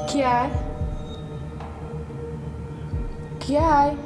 Кияй? Кияй?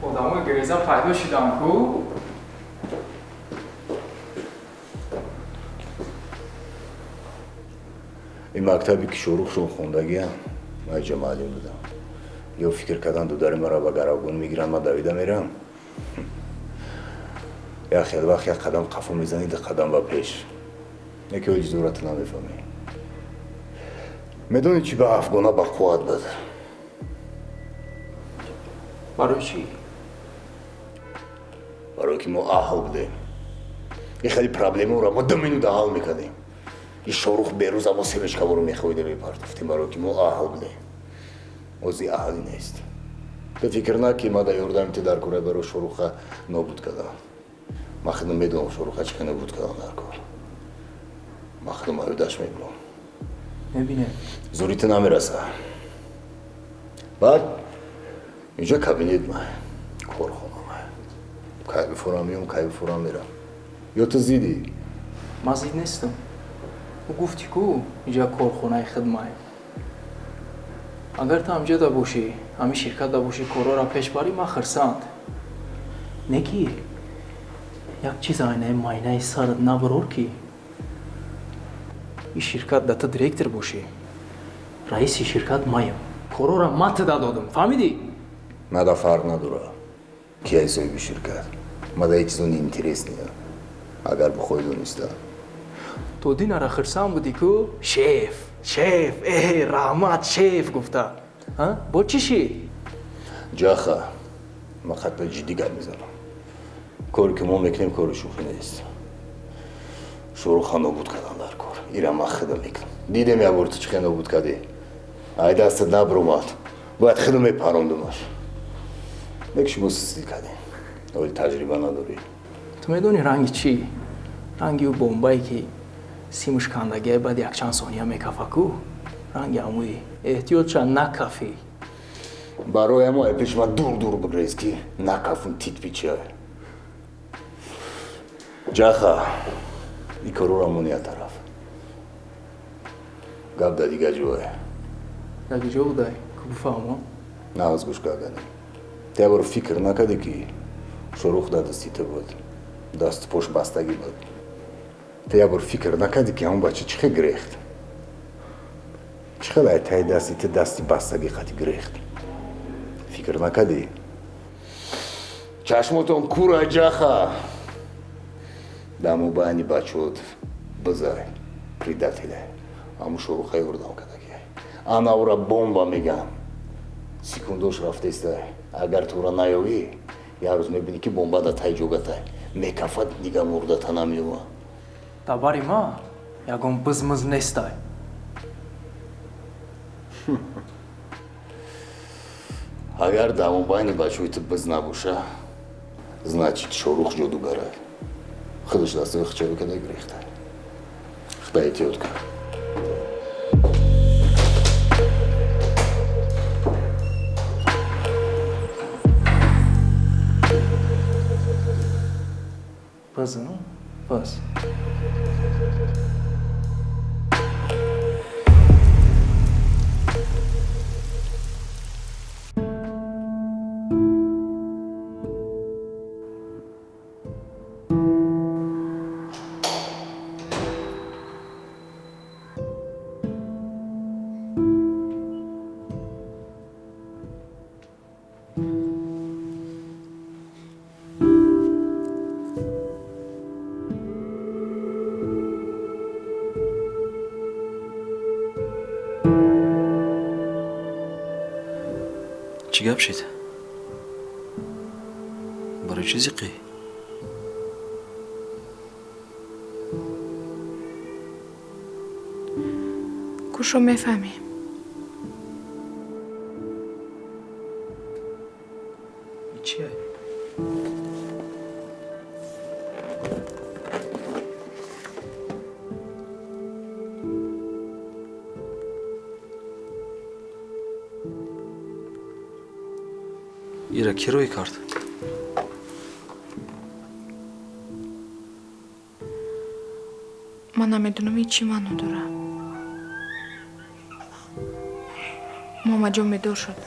Одамои греза пайдо шуданд ку. Ин мактаби ки Шоҳрухшон хондагиам, ман иҷа муаллим будам. Ё фикр кардан дудари маро ба гаравгон мегиранд, ман давида мерам. Як хел вақт як қадам қафо мезанӣ, ду қадам ба пеш. Яке ҳоҷи зурата намефаҳмӣ. Медонӣ чӣ ба афгона бақувват буд? Барои чӣ? Барое ки мо аҳл будем. Ин хеле проблемаро мо 2 минута ҳал мекардем. Ин Шоҳрух берӯза мо семечкаворо мехоҳида мепартофтем, барое ки мо аҳл будем. Ози аҳлӣ нест. Ту фикр накӣ ма дар ёрдами ту дар кора барои Шоҳруха нобуд кардам. Ман худам медонам Шоҳруха чӣ хел нобуд кардам дар кор. Ман худам аюдаш мебурам. Мебинем. Зури ту намераса. Баъд инҷа кабинет ма, корхона ма. Кай бифорам меом, кай бифорам мерам. Ё ту зидӣ? Ман зид нестам. Ӯ гуфтӣ ку инҷа корхонаи хидмае. Агар ту ҳамҷода бошӣ, ҳамин ширкатда бошӣ, корҳоро пеш барӣ, ман хурсанд. Не ки як чиз айнаи майнаи сарат набарор ки ин ширкат да ту директор бошӣ. Раиси ширкат маям. Корҳоро ман туда додам, фаҳмидӣ? Мада фарқ надора. Ки ай соҳиби ширкат? Мада ҳеҷ чизо неинтересния. Агар бихоҳӣ дониста. То динара хурсанд будӣ ку? Шеф, шеф, раҳмат, шеф гуфта. А? Бо чӣ шид? Ҷаха, ман қатъан ҷиддӣ гап мезанам. Коре ки мо мекунем, кори шӯхӣ нест. Шоҳруха нобуд кардан дар кор. Ира ман худам мекунам. Дидем як бор ту чӣ хел нобуд кардӣ. Ай дастат набуромад. Бояд худам мепарондумаш. Не ки шумо сустӣ кардем. Оли таҷриба надорӣ. Ту медонӣ ранги чӣ? Ранги ӯ бомбае ки симаш кандагиай баъд якчанд сония мекафа ку? Ранги ҳамуи. Эҳтиёт ша накафӣ. Барои ҳамо пеши ман дур-дур бигрез ки накафун титпичай. Ҷаха, и корора мони як тараф. Гап дар дигар ҷое. Дар куҷо будай? Ку бифаҳмон? Нағз гӯш кардани. Ту як бор фикр накардӣ ки Шорух дар дасти ту буд, дасту пош бастагӣ буд. Ту як бор фикр накардӣ ки ҳамон бача чӣ хел гирехт? Чӣ хел ай таи дасти ту дасти бастагӣ қати гирехт? Фикр накардӣ? Чашмотон кура, ҷаха. Дар мобайни бачаҳот бизай, предателя. Ҳамун Шорухай ёрдам кардагиай. Ана ӯра бомба мегам. Секундош рафтестай. Агар тура наёвӣ, як рӯз мебинӣ ки бомба дар таи ҷогатай. Мекафад, дига мурдата намеёва. Дар бари ма ягон бизмиз нестай. Агар дар мобайни бачаҳои ту биз набоша, значит Шорух ҷодугарай. Худаш дастаи хичави када гирехтай. Худа эҳтиёт кун. Биз, ну? Биз. Чӣ гап шид? Барои чӣ зиқӣ? Кӯшо мефаҳмӣ. Чия? Ира кӣ рӯй кард? Ман намедонам ин чӣ маъно дора. Муҳаммадҷон бедор шуд.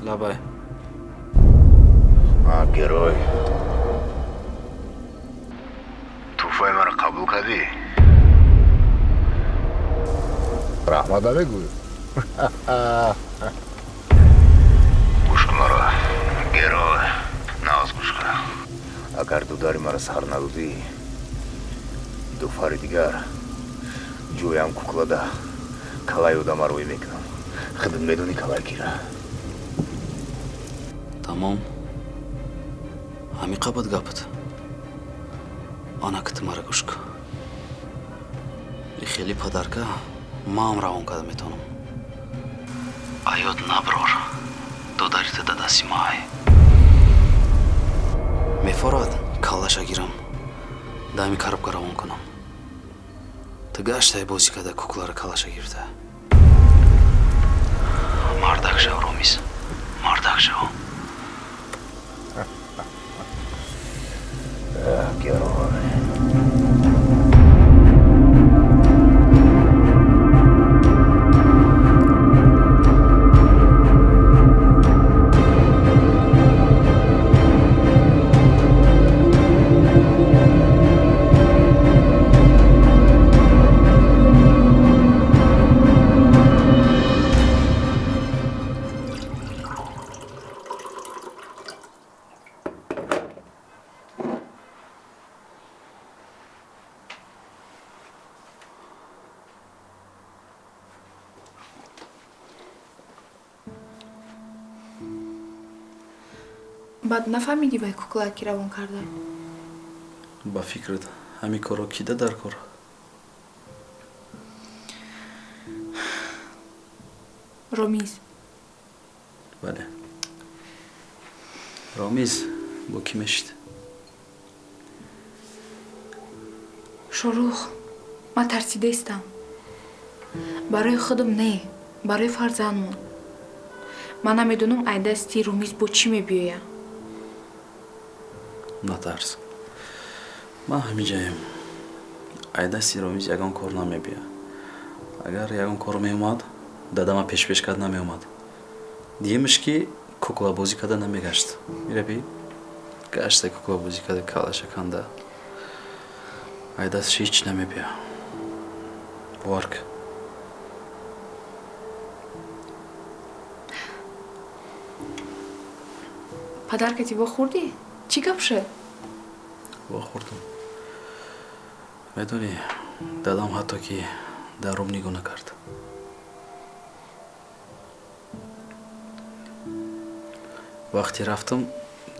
Лабай. А, герой. Туҳфаи маро қабул кардӣ? Раҳмат намегӯӣ? Гӯш кун маро, герой. Нағз гӯш кун. Агар дудари маро сар надодӣ, дуфари дигар ҷоям куклада калаи одама рӯй мекунам. Худат медонӣ калай кира. Тамом. Ҳамиқа буд гапат. Ана ки ту мара гӯш кун. И хеле падарка маам равон карда метавонам. Аёд наброр. Додари ту дар дасти маай. Мефорад каллаша гирам. Дами коробка равон кунам. Ту гаштай бозӣ карда куклара каллаша гирифта. Мардак шав, Ромиз. Мардак шав. Герой. Баъд нафаҳмидӣ вай куклаа ки равон карда? Ба фикрат, ҳамин корро кида дар кор? Ромиз. Бале. Ромиз бо кӣ мешид? Шорух, ман тарсидаистам. Барои худам не, барои фарзандмон. Ман намедонам ай дасти Ромиз бо чӣ мебиёяд. Натарс. Ман ҳамиҷаем. Ай дасти Ромиз ягон кор намебиёяд. Агар ягон кор меомад, дадама пешпеш кард намеомад. Диемаш ки куклабозӣ карда намегашт. Мираби? Гашта куклабозӣ карда калаша канда. Ай дасташ ҳеҷ намебиёяд. Бовар кун. Падаркати вохӯрдӣ? Чӣ гап шуд? Вохӯрдам. Медонӣ, дадам ҳатто ки дар рум нигоҳ накард. Вақте рафтам,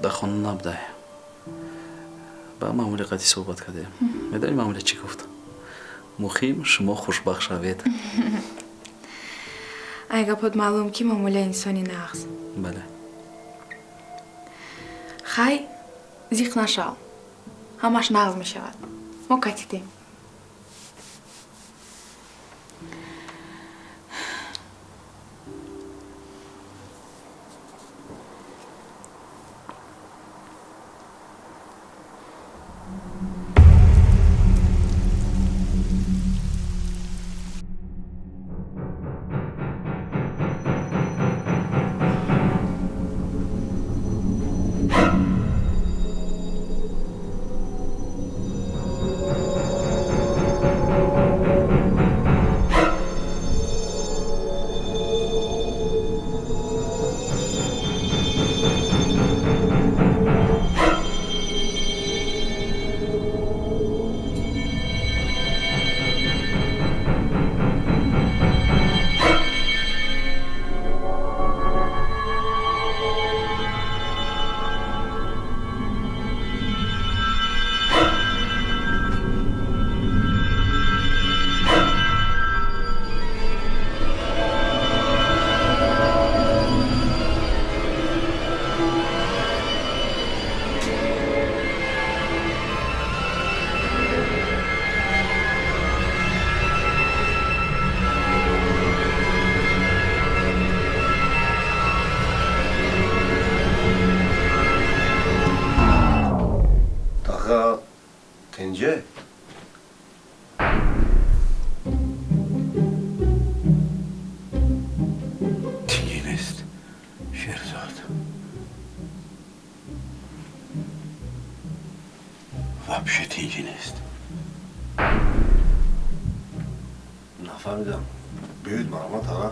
дар хона набудай. Ба маъмули қатъӣ суҳбат кардем. Медонӣ маъмуля чӣ гуфт? Муҳим шумо хушбахт шавед. Ай гапот маълум ки маъмуля инсони нағз. Бале. Хай, зиқ нашав. Ҳамаш нағз мешавад. Мо катидем. Тинҷе? Тинҷӣ нест, Шерзод. Вообще тинҷӣ нест. Нафаҳмидам. Биёед марҳамат, ага.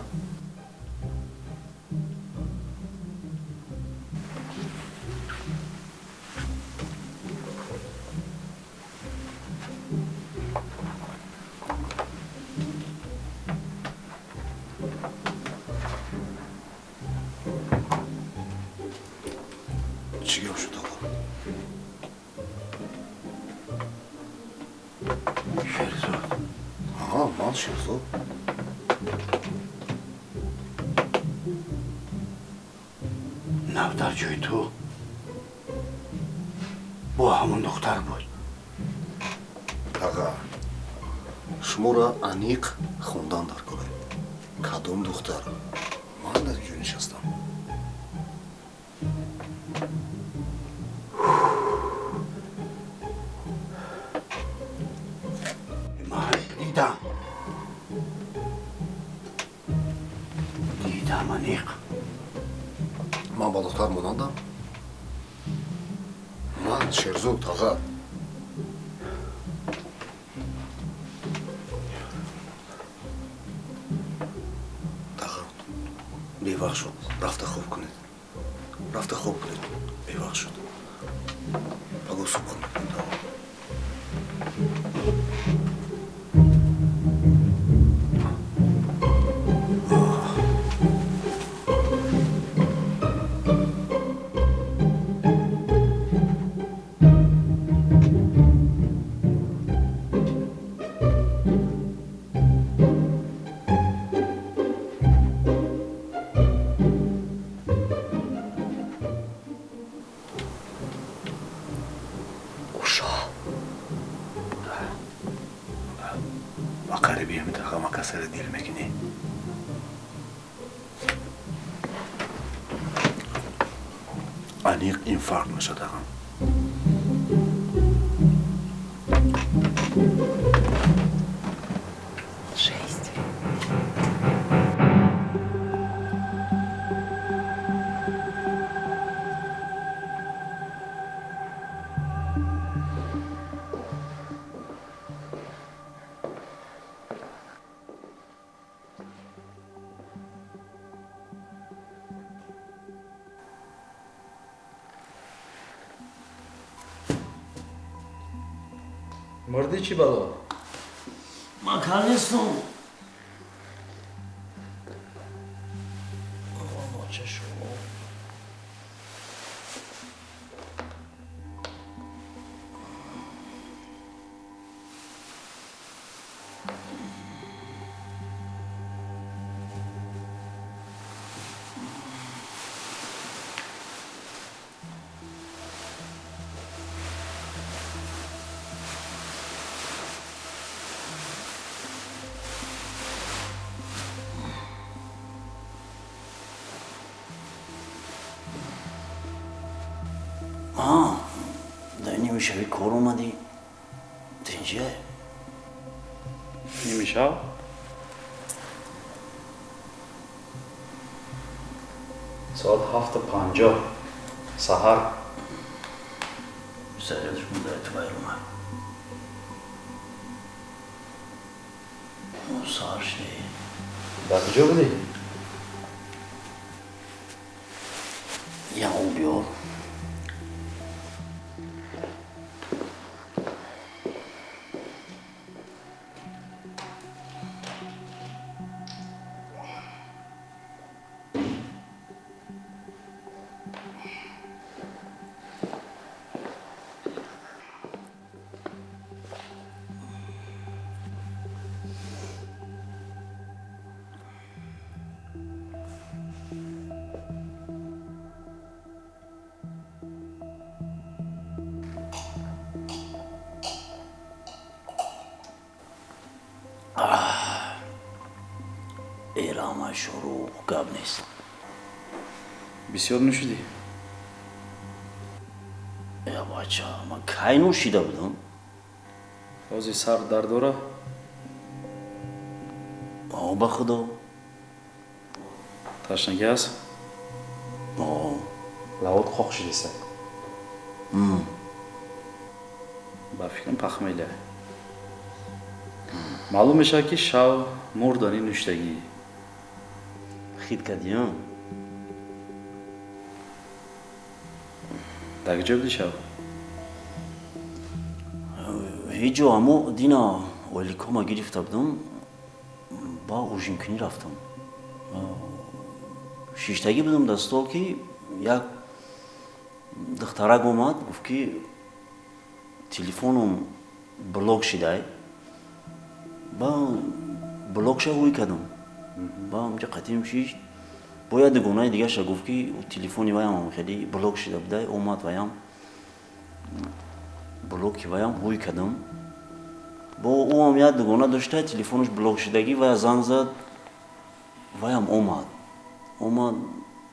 Чӣ гап шуд, ага? Шерзод. Аҳа, ман Шерзод. Нав дар ҷои ту бо ҳамон духтар буд. Ага, шуморо аниқ хондан дар кора. Кадом духтар? Ман дар ҷо нишастам. Ман дидам. Дидам аниқ. Ман ба духтар монандам? Ман Шерзод, ага. Ага, бевақт шуд. Рафта хоб кунед. Рафта хоб кунед. Бевақт шуд. Пагоҳ суҳбат мекунем, ага. Ақариби ҳамин рақама касаре дил мекунӣ. Аниқ инфаркт мешад ағам. Жесть. Мурдӣ чӣ бало? Ман кар нестам. Дар нимшави кор омадӣ. Тинҷия? Нимшав? Соат 7:50 саҳар. Зарядш мудаи твайрума. Саҳар шидӣ. Дар куҷо будӣ? Яғу биёр. Эрама шуруъ гап нест. Бисёр нӯшидӣ? Я бача, ман кай нӯшида будам? Ҳозир сар дард дора? О, ба худо. Ташнагӣ аст? О. Лавот қоқ шидиса. Ба фикрам пахмелия. Маълум мешавад, ки шав мурдани нӯшидагӣ. Хит кардиам? Дар куҷо будӣ шав? Ҳеҷ ҷо, аммо дина ойликома гирифта будам, ба ужинкунӣ рафтам. Шиштагӣ будам дар стол, ки як духтарак омад, гуфт, ки телефоном блок шидай. Ба блокша ҳуй кардам. Ба онҷа қатим шишт. Бо як дугонаи дигаша гуфт, ки телефони ваям хеле блок шида будай, омад ваям блоки ваям ҳуй кардам. Бо ӯам як дугона дошта, телефонаш блок шидагӣ, вая занг зад, ваям омад. Омад,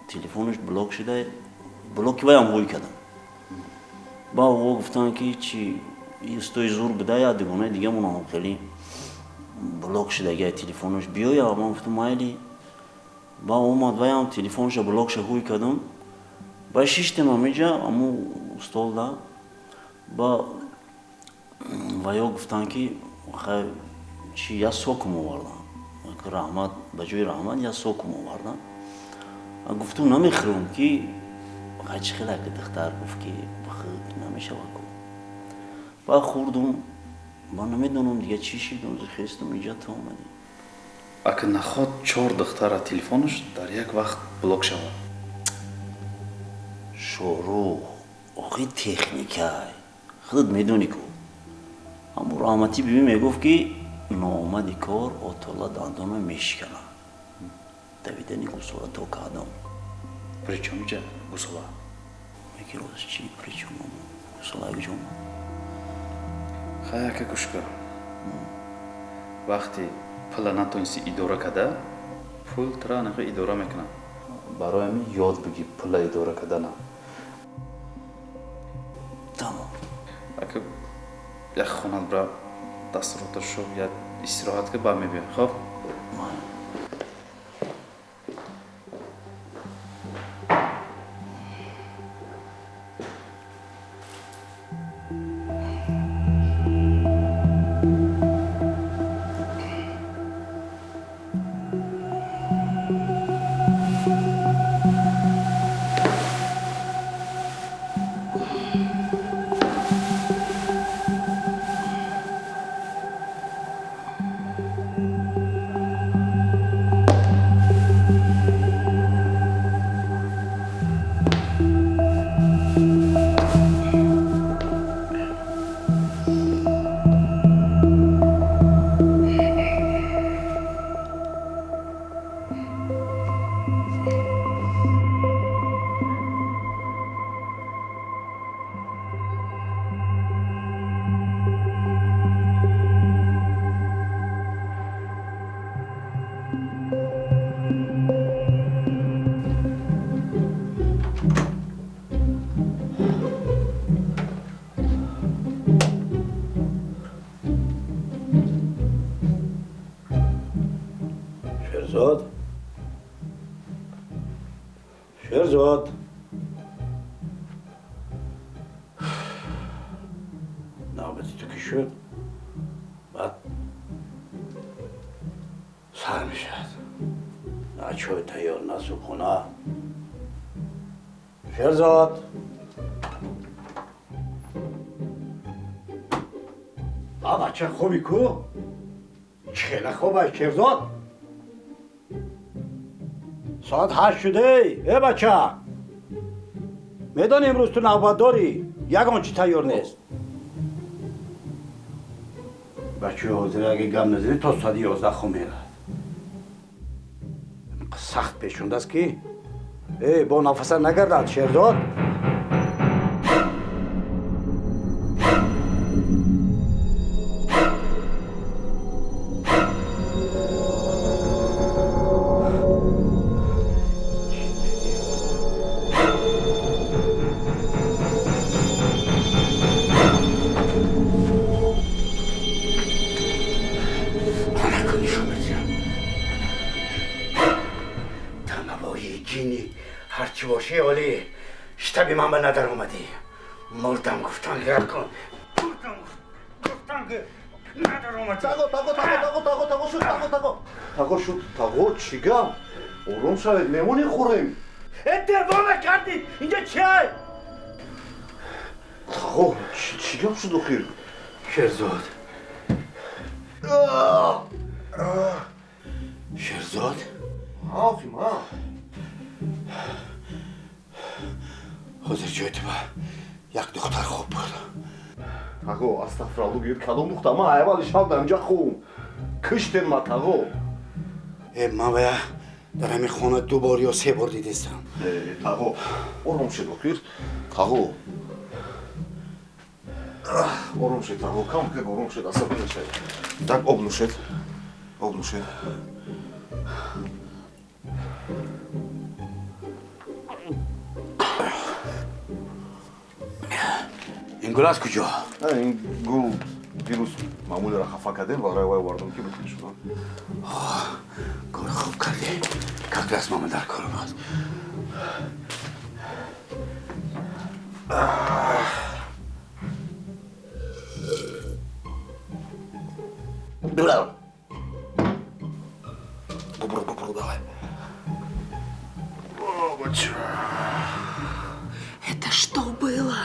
телефонаш блок шида, блоки ваям ҳуй кардам. Ба ӯ гуфтанд, ки чи устои зур буда, як дугонаи дигамонам хеле блок шидагӣ телефонаш, биёя. Ман гуфтам майли. Ба омад ваям телефонша блокша ҳуй кардам. Ба шиштем ҳамиҷа аму столда. Ба ваё гуфтанд, ки хай чи я сокум овардам. Раҳмат, ба ҷои раҳмат я сокум овардам. Гуфтум намехӯрам, ки хай чи хеле ки духтар гуфт, ки бихӯр, намешава ку. Ба хӯрдум, ман намедонам дига чӣ шидум, хестум инҷа то омадем. Ака наход 4 духтара телефонаш дар як вақт блок шавад. Шорух, охи техникай. Худат медонӣ ку. Аммо раҳматӣ биби мегуфт, ки ноомади кор отола дандона мешиканад. Давидани гусола то кардам. Причём ҷа гусола? Меги рост чӣ причём гусола як ҷо омад? Хай ака гӯш кун. Вақте пула натонисти идора када, пул тура анақа идора мекунад. Барои ҳамин ёд бигир пула идора кардана. Тамом. Ака як хонат бира, дастурота шо, як истироҳат ки баъд мебиёй. Хоб? Шерзод, Шерзод, навбати ту ки шуд, баъд сар мешавад. На чой тайёр, на субҳона. Шерзод, а бача хоби ку? Чӣ хела хоб аст, Шерзод? Соат 8 шуде, э бача. Медонӣ имрӯз ту навбат дорӣ, ягон чӣ тайёр нест. Бачаи ҳозир аге гап назанӣ то соати 11 хоб меравад. Сахт пешондааст ки э бо нафаса нагардад, Шерзод. Штаби ман ба надар омадӣ. Мурдам гуфтан гап кун. Мурдам гуфтан ки надар омадӣ. Таго, таго, таго, таго, таго, таго шуд, таго, таго. Таго шуд, таго, чӣ гап? Ором шавед, мемонӣ хӯрем. Э, девона кардӣ, инҷа чи ай? Таго, чӣ гап шуд охир? Шерзод. Шерзод? Охи, ма. Ҳозир ҷои ту ба як духтар хоб буд. Таго, астағфиралло гӯед, кадом духтар? Ман аввали шаб дар инҷа хобам. Киштем ма, таго. Э, ман вая дар ҳамин хона 2 бор ё 3 бор дидистам. Э, таго, ором шед охир. Таго. Ором шед, таго, кам кам ором шед, асабӣ нашавед. Так, об нӯшед. Об нӯшед. Ин гул аз куҷо? Ин гул дирӯз маъмулиро хафа кардем ва рай вай овардам ки бикунӣ шуд. Кори хуб кардӣ. Как раз мама дар кор омад. Бубру, бубру, давай. Это что было?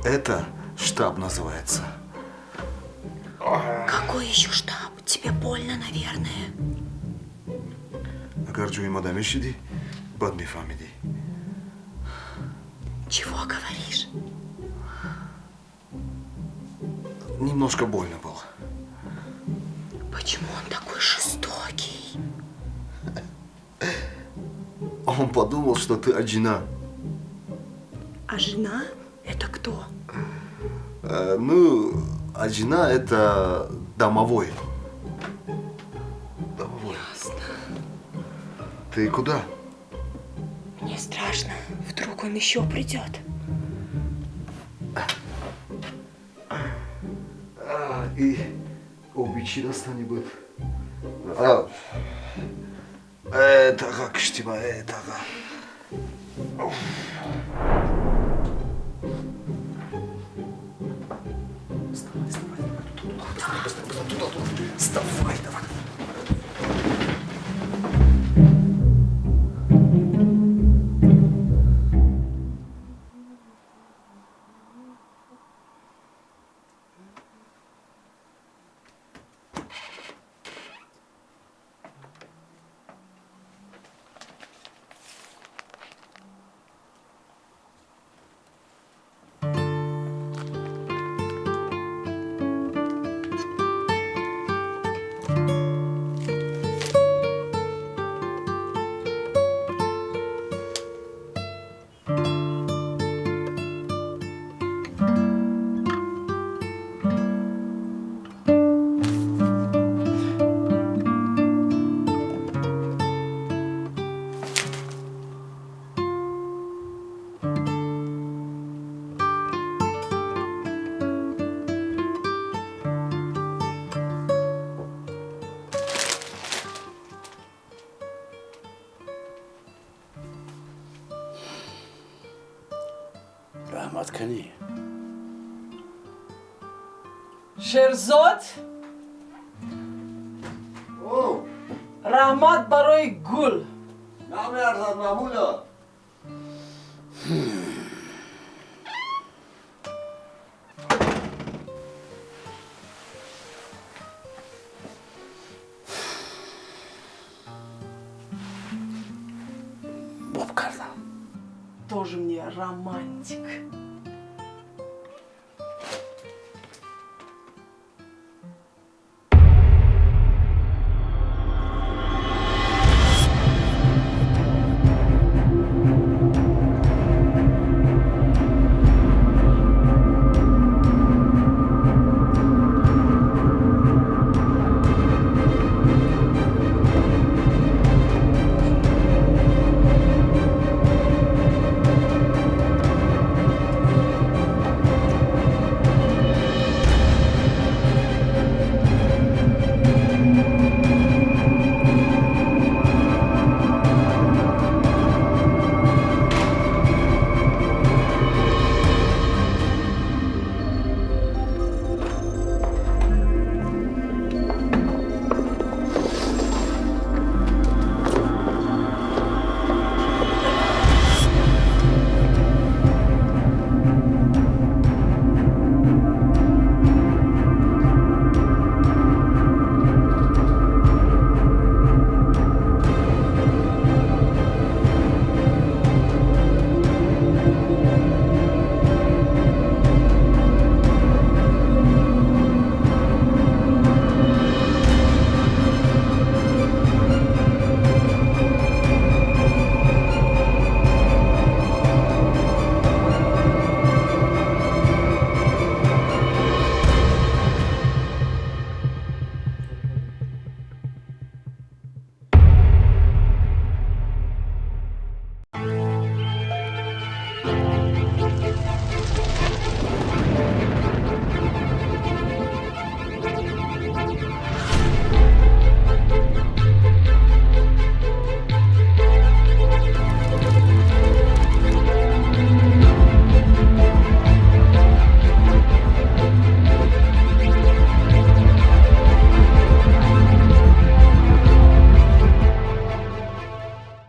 Это штаб называется. Какой еще штаб? Тебе больно, наверное. Агар ҷои ма дамешиди, бад мефаҳмидӣ. Чего говоришь? Немножко больно было. Почему он такой жестокий? Он подумал, что ты аджина. А жена? Это кто? Ну, аджина это Домовой. Домовой. Ясно. Ты куда? Мне страшно. Вдруг он еще придет. И обичи дастани буд. Таға киштима, таға. Вставай, вставай. Быстро, быстро, быстро, туда, туда. Вставай, давай. Раҳмат кунӣ. Шерзод, раҳмат барои гул. Намеарзад, мамуля. Боб кардам. Тоже мне романтик.